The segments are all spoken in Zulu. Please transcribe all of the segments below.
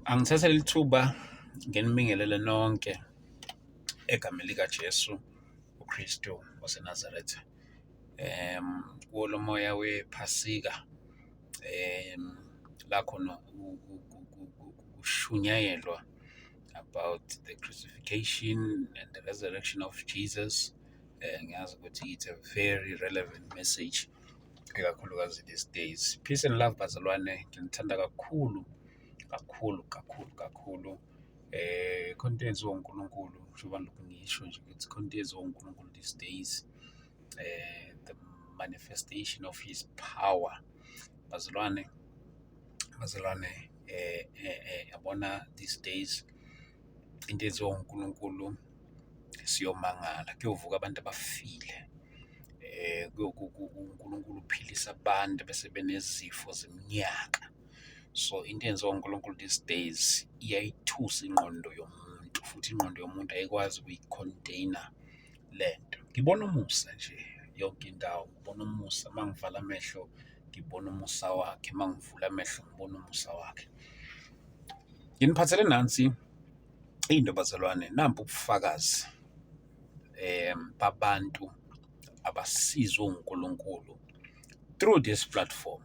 Angithathe leli thuba nginibingelele nonke egameni likaJesu uKristu waseNazaretha. Kuwo lo moya wephasika la khona kushunyayelwa about the crucifixion and the resurrection of Jesus. Ngiyazi ukuthi it's a very relevant message, ikakhulukazi these days. Peace and love, bazalwane, nginithanda kakhulu kakhulu kakhulu kakhulu. Khona into eyenziwa uNkulunkulu, njengoba ngilokhu ngisho nje ukuthi khona into eyenziwa uNkulunkulu these days, the manifestation of his power. Bazalwane, bazalwane, yabona, these days into eyenziwa uNkulunkulu siyomangala, kuyovuka abantu abafile. uNkulunkulu uphilisa abantu bese benezifo zeminyaka. So into eyenziwa uNkulunkulu these days iyayithusa ingqondo yomuntu, futhi ingqondo yomuntu ayikwazi ukuyi-contain-a lento. Ngibona umusa nje yonke indawo, ngibona umusa uma ngivala amehlo, ngibona umusa wakhe, uma ngivula amehlo, ngibona umusa wakhe. Nginiphathele nansi into, bazalwane, nampu ubufakazi babantu abasizwe uNkulunkulu through this platform.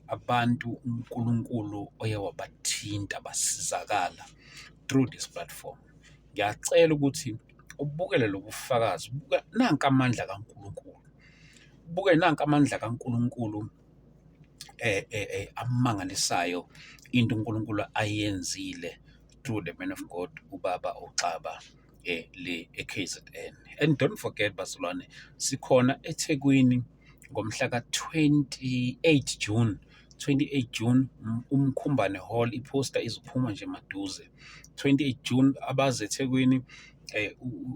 Abantu uNkulunkulu oye wabathinta basizakala through this platform. Ngiyacela ukuthi ubukele lobu bufakazi, buka nanka amandla kaNkulunkulu, ubuke nanka amandla kaNkulunkulu amangalisayo, into uNkulunkulu ayenzile through the man of God, ubaba uXaba, le e-KZN. And don't forget, bazalwane, sikhona eThekwini ngomhla ka-28 June, 28 June, uMkhumbane Hall, iphosta izophuma nje maduze. 28 June, abaze eThekwini,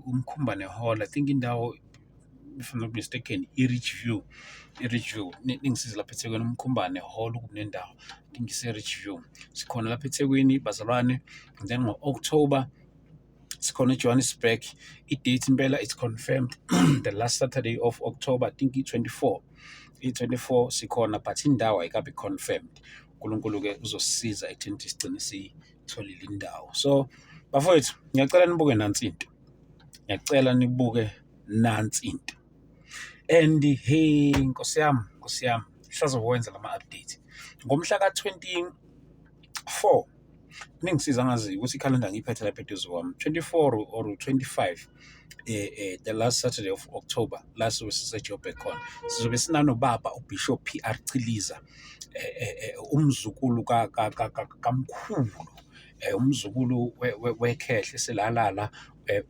uMkhumbane Hall, I think indawo, if I'm not mistaken, i-Ridgeview, i-Ridgeview. Ningisize lapha eThekwini, uMkhumbane Hall kunendawo, I think ise-Ridgeview. Sikhona lapha eThekwini, bazalwane, and then ngo-October sikhona eJohannesburg. I-date impela it's confirmed, the last Saturday of October, I think i-24, i-24 sikhona, but indawo ayikabi confirmed. uNkulunkulu-ke uzosisiza ekutheni ukuthi sigcine siyitholile indawo. So bafowethu, ngiyacela nibuke nansi into, ngiyacela nibuke nansi into. And hey, nkosi yami, nkosi yami, sisazokwenza lama-update ngomhla ka-24. Ningisiza, ngazi ukuthi ikhalenda ngiyiphethe lapha eduze kwami, 24 or 25, the last Saturday of October, la sizobe siseJoburg khona, sizobe sinanobaba uBishop PR Chiliza, umzukulu kamkhulu, umzukulu wekhehle selalala,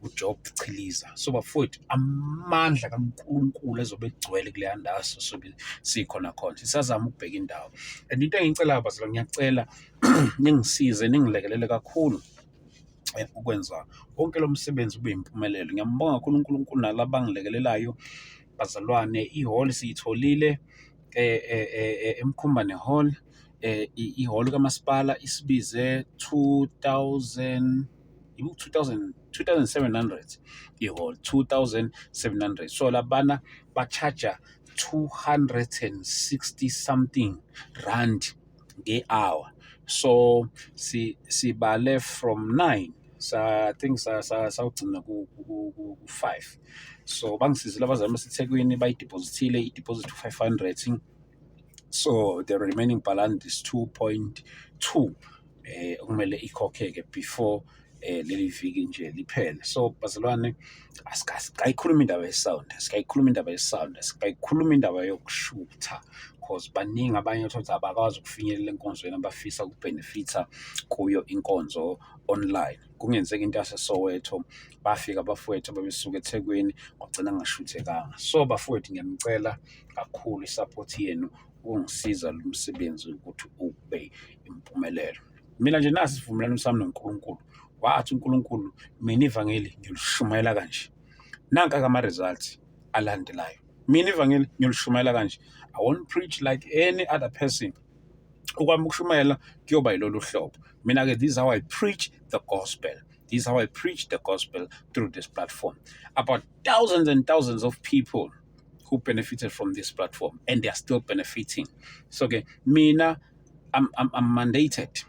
uJob Chiliza. So bafowethu, amandla kaNkulunkulu ezobe egcwele kuleya ndawo sizobe sikhona khona. Sisazama ukubheka indawo, and into engiyicelayo, bazalwane, ngiyacela ningisize, ningilekelele kakhulu ukwenza wonke lo msebenzi ube yimpumelelo. Ngiyambonga kakhulu uNkulunkulu nalaba abangilekelelayo, bazalwane. Ihholo siyitholile eMkhumbane Hall, ihholo kamasipala isibize 2000, 2000, 2700 ihholo, 2700. So labana ba-charge 260 something rand nge-hour. So sibale from 9 sa, I think sawugcina ku-5. So bangisizile abazali baseThekwini, bayideposithile i-deposit u-500, so the remaining balance is 2.2 okumele ikhokheke before leli viki nje liphele. So bazalwane, asikayikhuluma indaba ye-sound, asikayikhuluma indaba ye-sound, asikayikhuluma indaba yokushutha, 'cause baningi abanye othola ukuthi abakwazi ukufinyelela enkonzweni, abafisa ukubhenefitha kuyo inkonzo online. Kungenzeka into yaseSoweto, bafika abafowethu ababesuka eThekwini, kwagcina kungashuthekanga. So bafowethu, ngiyanicela kakhulu i-support yenu ukungisiza lo msebenzi ukuthi ube impumelelo. Mina nje nasi isivumelwano sami noNkulunkulu, wathi uNkulunkulu, mina ivangeli ngiyolishumayela kanje. Nanka-ke ama-results alandelayo. Mina ivangeli ngiyolishumayela kanje, I won't preach like any other person. Okwami ukushumayela kuyoba yilolu hlobo. Mina-ke, this is how I preach the gospel, this is how I preach the gospel through this platform. About thousands and thousands of people who benefited from this platform and they are still benefiting. So ke mina I'm mandated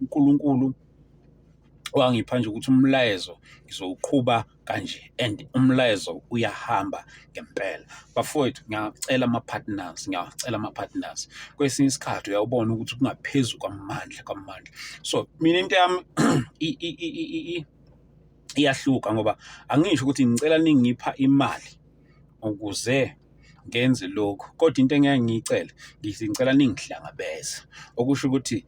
uNkulunkulu wangipha nje ukuthi umlayezo ngizowuqhuba kanje and umlayezo uyahamba ngempela. Bafowethu, ngiyacela ama-partners, ngiyacela ama-partners. Kwesinye isikhathi uyawubona ukuthi kungaphezu kwamandla kwamandla. So mina into yami iyahluka ngoba angisho ukuthi ngicela ningipha imali ukuze ngenze lokhu, kodwa into engeke ngiyicele ngithi ngicela ningihlangabeze, okusho ukuthi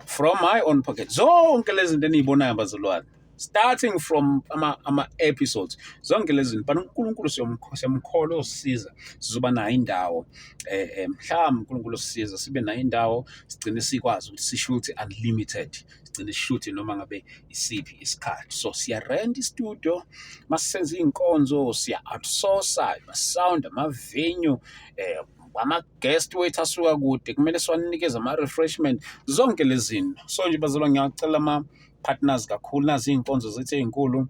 from my own pocket zonke lezi zinto eniyibonayo bazalwane, starting from ama-episodes, zonke lezi zinto, but uNkulunkulu siyamkholwa osisiza, sizoba nayo indawo, mhlawumbe uNkulunkulu osisiza sibe nayo indawo, sigcine sikwazi ukuthi sishuthe unlimited, sigcine sishuthe noma ngabe isiphi isikhathi. So siya-rent i-studio masisenza iy'nkonzo, siya-outsource ama-sound, ama-venue, ama-guest wethu asuka kude kumele siwanikeze ama-refreshment, zonke lezi zinto. So nje bazalwane, ngiyacela ama-partners kakhulu. Nazi iy'nkonzo zethu ey'nkulu,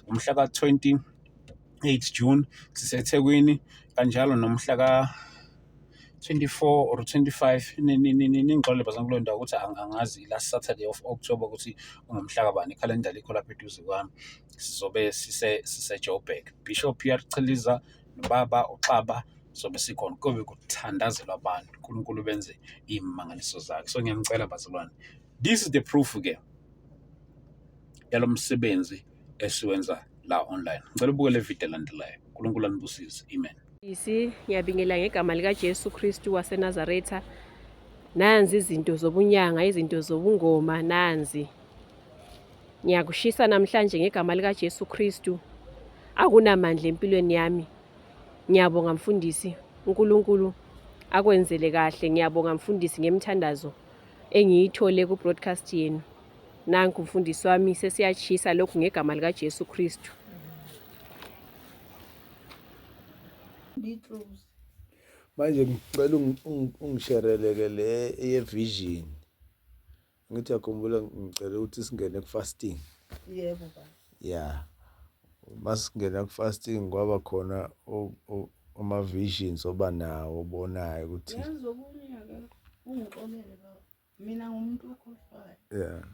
umhla ka-28 June siseThekwini, kanjalo nomhla ka-24 or 25, ningixolele bazalwane kuleyo ndawo ukuthi angazi last Saturday of October ukuthi ungumhla kabani, ikhalenda likho lapha eduze kwami. Sizobe sise-Joburg, Bishop PR Chiliza nobaba uXaba, sobe sikhona, kobe kuthandazelwa abantu, uNkulunkulu benze iy'mangaliso zakhe. So ngiyanicela bazalwane, this is the proof-ke yalo msebenzi esiwenza la online. Ngicela ubuke le video elandelayo. uNkulunkulu anibusise. Amen. Sisi, ngiyabingela ngegama likaJesu Kristu waseNazaretha. Nanzi izinto zobunyanga, izinto zobungoma, nanzi. Ngiyakushisa namhlanje ngegama likaJesu Kristu. Akunamandla empilweni yami. Ngiyabonga mfundisi, uNkulunkulu akwenzele kahle. Ngiyabonga mfundisi ngemthandazo engiyithole ku broadcast yenu. Nanku mfundisi wami, sesiyachisa lokhu ngegama likaJesu Kristu. Manje ngicela ungisherele-ke le ye-vision. Ngithi uyakhumbula ngicela ukuthi singene ku-fasting. Yebo baba. Yeah. Masingena ku-fasting kwaba khona ama-visions oba nawo obonayo ukuthi Yazi okunye-ke ungixolele baba. Mina ngumuntu okhohlwayo. Yeah.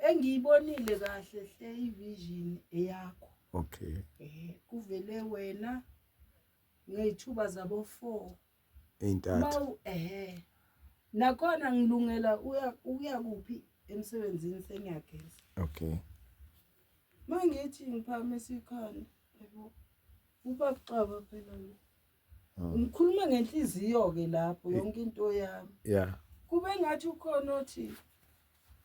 Engiyibonile kahle hle i-vision eyakho. Okay. Kuvele wena ngey'thuba zabo 4. Ey'ntathu. Mawu ehhe. Nakhona ngilungela uya ukuya kuphi emsebenzini sengiyageza. Okay. Mangithi ngiphakamisa ikhanda yabo. Ubabuxaba phela lo. Ngikhuluma ngenhliziyo ke lapho yonke into yami. Yeah. Kube ngathi ukhona othi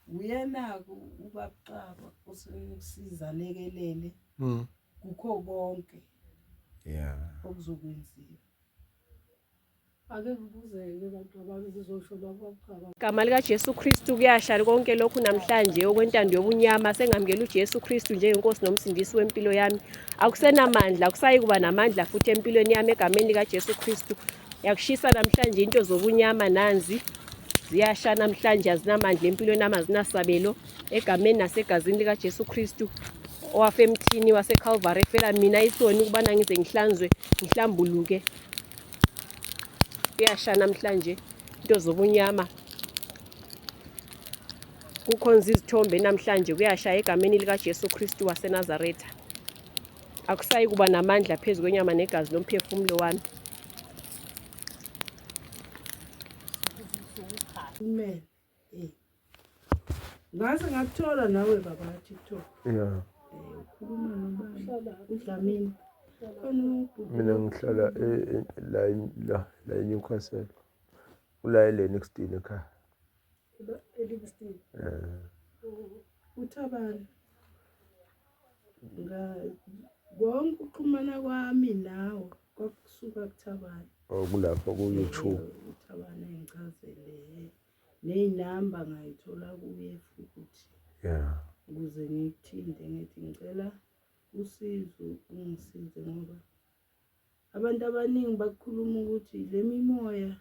uyena-ke ubabuxaba usesiza lekelele kukho konke Yeah. okuzokwenziwa. Ake ngibuze-ke bantu abami zizosho babuxaba. Igama likaJesu Kristu kuyasha konke lokhu namhlanje okwentando yobunyama. Sengamukela uJesu Kristu njengenkosi nomsindisi wempilo yami. Akusenamandla, akusayi kuba namandla futhi empilweni yami egameni likaJesu Kristu. Yakushisa namhlanje into zobunyama, nanzi ziyasha namhlanje, azinamandla empilweni yami, azinasabelo egameni nasegazini likaJesu Kristu owafa emthini waseCalvary efela mina isoni ukubana ngize ngihlanzwe ngihlambuluke. Kuyasha namhlanje into zobunyama, kukhonza izithombe namhlanje kuyasha egameni likaJesu Kristu waseNazaretha. Akusayi kuba namandla phezu kwenyama negazi lomphefumulo wami. Amen. Ngaze ngakuthola nawe baba TikTok. Yeah. Ukhuluma nobani? UDlamini. Khona ubhuti. Mina ngihlala la la la eNewcastle. Ula eLennoxton ekhaya. eLivingston. UThabani. Nga konke ukuxhumana kwami nawe kwakusuka kuThabani. Oh, kulapha ku YouTube. UThabani engichazele ney'namba ngayithola kuye futhi. Yeah. Ukuze ngikuthinte ngithi ngicela usizo ungisize ngoba abantu abaningi bakhuluma ukuthi le mimoya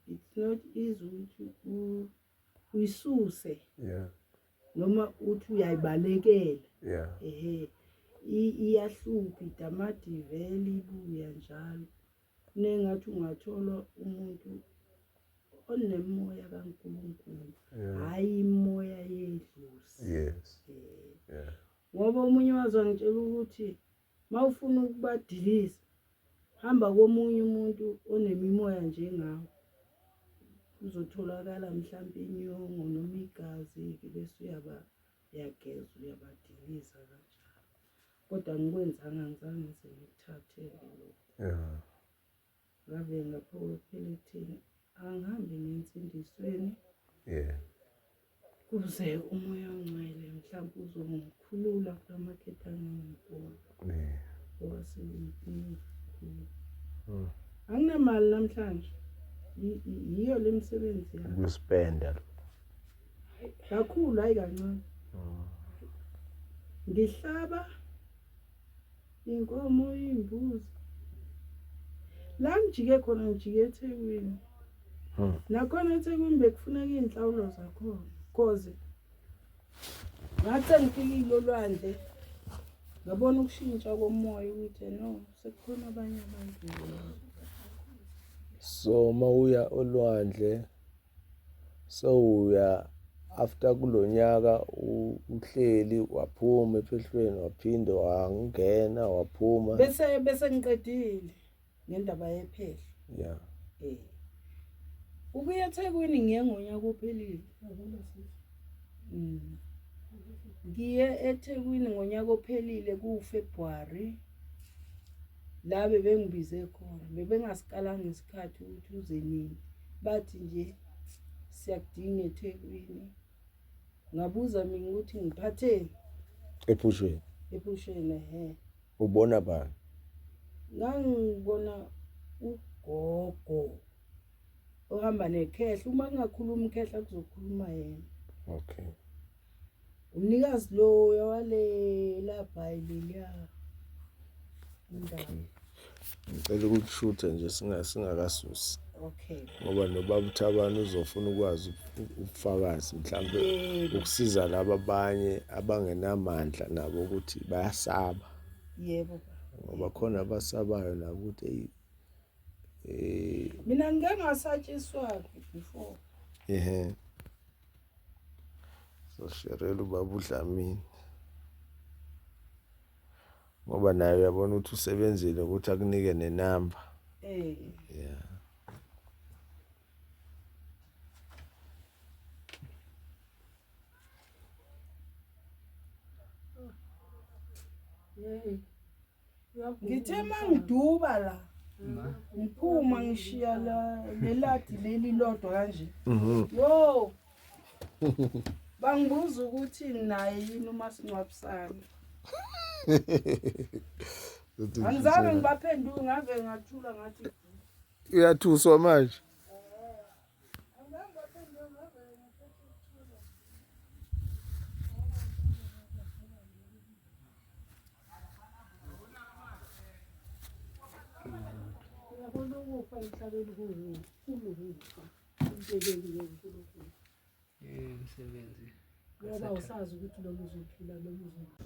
it's not easy ukuthi uyisuse. Yeah. Noma uthi uyayibalekela. Yeah. Ehhe. Iyahlupha idamadi vele ibuya njalo. Nengathi ungathola umuntu onemoya kaNkulunkulu, Yeah. hhayi imoya yedlozi. Ngoba omunye waze wangitshela ukuthi uma ufuna ukubadiliza hamba komunye umuntu onemimoya njengawe. Kuzotholakala mhlampe inyongo noma igazi-ke bese uyaba uyageza uyabadiliza kanjalo. Kodwa angikwenzanga angizange ngize ngikuthathe-ke lokho. Yeah. Ngave ngaphokophela ekutheni angihambe ngensindisweni. Yeah. Kuze umoya ongcwele mhlawumbe uzongikhulula kula maketanga engikuwona. Yeah. Ngoba sekuningi kakhulu. Anginamali namhlanje. Yiyo le misebenzi yami. Ukuspenda lo. Kakhulu hayi kancane. Ngihlaba inkomo imbuzi. La ngijike khona ngijike eThekwini. Nakhona eThekwini bekufuneka iy'nhlawulo zakhona cause ngathi sengifikile olwandle ngabona ukushintsha komoya ukuthi no sekukhona abanye abantu. So uma uya olwandle sewuya after kulonyaka uhleli waphuma ephehlweni waphinde wangena waphuma bese bese ngiqedile ngendaba yephehlo yeah eh ukuya eThekwini ngiye ngonyaka ophelile Ngiye eThekwini ngonyaka ophelile kuFebruary la bebengibize khona bebengasikalanga isikhathi ukuthi uze nini bathi nje siyakudinga eThekwini ngabuza mina ukuthi ngiphatheni ephushweni ephushweni ehe ubona bani ngangibona ugogo ohamba nekhehla uma kungakhuluma ikhehla kuzokhuluma yena okay umnikazi loya walela bhayi leliya indawo ngicela ukushutha nje singakasusi okay ngoba nobaba uThabani uzofuna ukwazi ubufakazi mhlawumbe ukusiza laba abanye abangenamandla nabo ukuthi bayasaba yebo ngoba khona abasabayo nabo ukuthi eyi eh mina ngike ngasatshiswa before ehe sosherela ubaba uDlamini ngoba naye uyabona ukuthi usebenzile ukuthi akunike nenamba eh yeah Yey. Ngithe mangiduba la ngiphuma ngishiya la leladi leli lodwa kanje. Yo. Bangibuza ukuthi naye yini umasingcwabisane. Angizange ngibaphendule ngave ngathula ngathi uyathuswa manje Uyabona ukufa emhlabeni kuwukufa empeleni ngoNkulunkulu. Umsebenzi. Ngoba usazi ukuthi noma uzophila noma uzofa.